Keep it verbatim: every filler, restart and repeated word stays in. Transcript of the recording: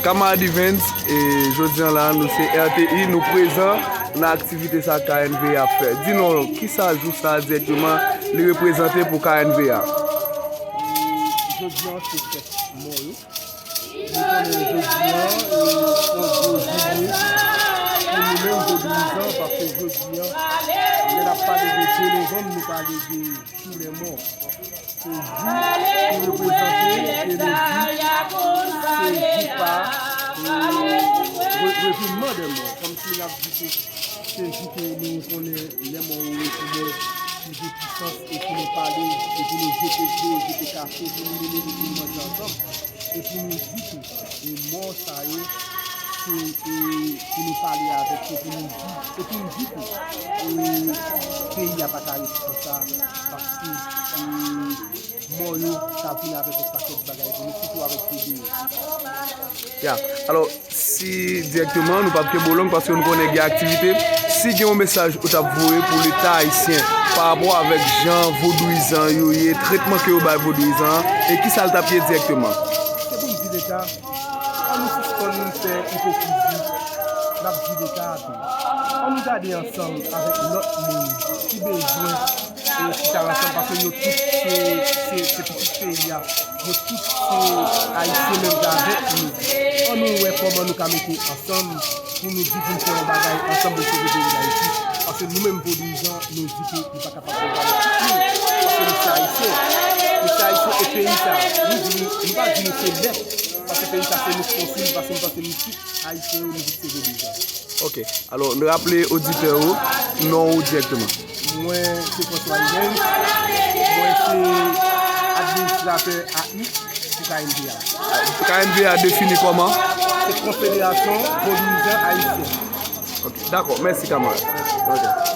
Kamarad Evens, e jodi an la, nou se R T I, nou prezan nan aktivite sa K N V A ap fè. Di nou, kisa jou sa a dirèkteman li reprezante pou K N V A? Jodi an, se fèt mò yo. Nou konnen jodi an, e, se yon gwo jounen pou nou menm vodouyizan, paske jodi an, lè n ap pale de de novanm, nou pale de Tous les morts. Se jou pou reprezante e nou di se jou pa, e, re-, revirement des morts. Kòmsi n ap di ke se jou ke nou konnen lè mò yo retounen sou de pisans e pou nou pale e pou nou jete dlo, jete kafe, pou nou mennen e pou nou manje ansanm. E pou nou di tou, e mò sa yo, se, e, pou nou pale avèk yo, pou nou di, e pou nou di tou, e, peyi a pa ka rete konsa, paske, e, mò yo ka vin avèk yon pakèt bagay pou nou, sitou avèk T D O. Ya, alò, si dirèkteman, nou p ap kenbe w long paske nou konnen gen aktivite, si gen yon mesaj ou t ap voye pou Leta ayisyen pa rapò avèk jan vodouyizan yo ye, tretman ke yo bay vodouyizan an, e kisa l t ap ye dirèkteman? Se pou m di Leta, ann nou sispann fè ipokrizi, n ap di Leta a tou. Ann nou gade ansanm avèk lòt moun ki bezwen e chita ansanm, paske yo tout se, se, se pitit peyi a. Yo tout se Ayisyen menm jan avèk nou. Ann nou wè kòman nou ka mete ansanm pou nou di pou n fè yon bagay ansanm pou n sove peyi Dayiti. Paske nou menm vodouyizan, nou di ke nou pa kapab fè yon bagay pou nou. Paske nou se Ayisyen. Nou se Ayisyen e peyi sa, nou di nou, nou pa di nou se mèt. Paske peyi sa se nou k konstwi l, paske nou panse nou tout Ayisyen yo, nou tout se vodouyizan. Ok. Alò, n raple oditè yo non w dirèkteman. Mwen se François Evens. Mwen se administratè A I pou K N V A. K N V A defini kòman? Se Konfederasyon Vodouyizan Ayisyen. Ok, dakò. Mèsi, kamarad. Ok.